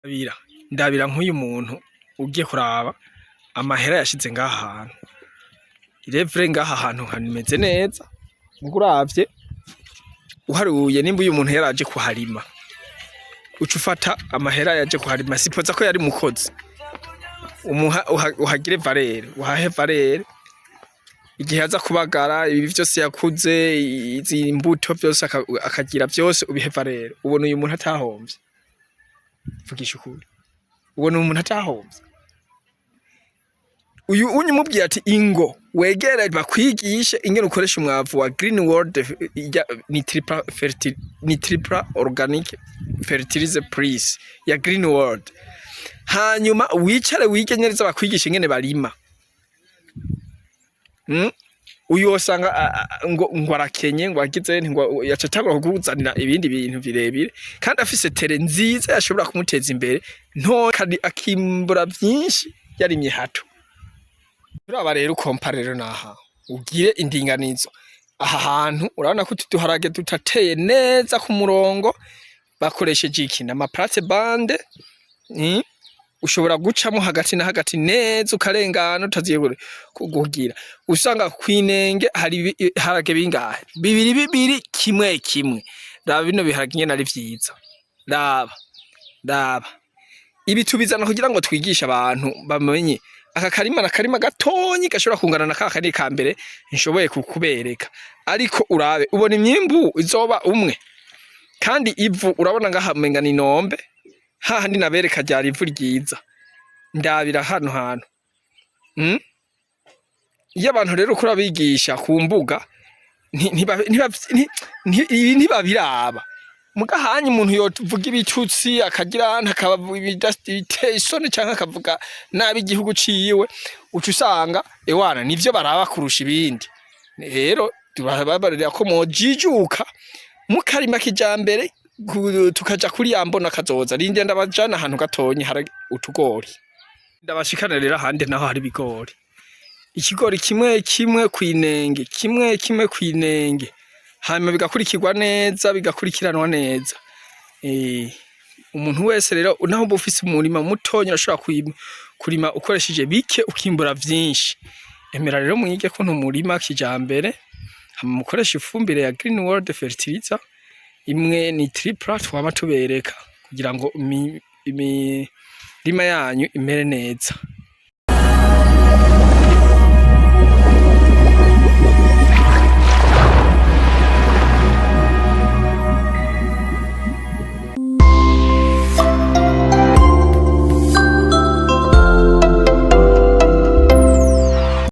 Ndabira nk'uyu muntu ugiye kuraba amahera yashize ngaha hantu. Irevure ngaha hantu hameze neza, muga uravye uharuye nimba uyu muntu yaraje kuharima, uca ufata amahera yaje kuharima, supposa ko yari umukozi, umuha uhagire valeur, uhahe valeur, igihe aza kubagara ibi vyose yakuze, izi mbuto vyose akagira vyose ubihe valeur. Ubona uyu muntu atahomvye? Vugisha ukuri, ubona uyu muntu atahomvye? Uyu unye umubwiye ati ingo wegere bakwigishe ingene ukoresha umwavu wa Green World ni Tripla Organic Fertilizer Plus ya Green World, hanyuma wicare wige neza bakwigishe ingene barima. Uyu wosanga ngo arakenye, ngo agize nti ngo yaca atangura kukuzanira ibindi bintu birebire, kandi afise terre nziza yashobora kumuteza imbere nto kandi akimbura vyinshi yarimye hato. Turaba rero ukompara rero naha ugire indinganizo. Aha hantu urabona ko utu duharage dutateye neza ku murongo, bakoresheje iki? Nama plate-bande. Ushobora gucamo hagati na hagati neza ukarengana utaziye kugira usanga kwinenge hari ibiharage bingahe? Bibiri bibiri, kimwe kimwe. Raba bino biharage ingene ari vyiza. Raba, raba ibi tubizana kugira ngo twigishe abantu bamenye aka karima. Na karima gatonyi gashobora kungana na ka kandi ka mbere nshoboye kukubereka, ariko urabe ubona imyimbu izoba umwe. Kandi ivu urabona ngaha umenga ni inombe, hahandi nabereka ryari ivu ryiza. Ndabira hano hantu. Iyo abantu rero uko urabigisha ku mbuga ibi ntibabiraba. Muga hanya umuntu yovuga ibitutsi, akagira akavuga ibiteye isoni canke akavuga nabi igihugu ciwe, uca usanga ewana nivyo baraba kurusha ibindi. Rero turababarira ko mwojijuka mukarima kijambere, tukaja kuri ya mbona kazoza. Rindira ndabajana ahantu gatonyi hari utugori, ndabashikana rero ahandi naho hari ibigori. Ikigori kimwe kimwe kwinenge, kimwe kimwe kwinenge, hanyuma bigakurikirwa neza, bigakurikiranwa neza. Umuntu wese rero, naho uba ufise umurima mutonya, urashobora kurima ukoresheje bike ukimbura vyinshi. Emera rero mwige kuntu murima kijambere, hama mukoreshe ifumbire ya Green World Fertilizer imwe ni Tripla twama tubereka, kugira ngo imirima yanyu imere neza.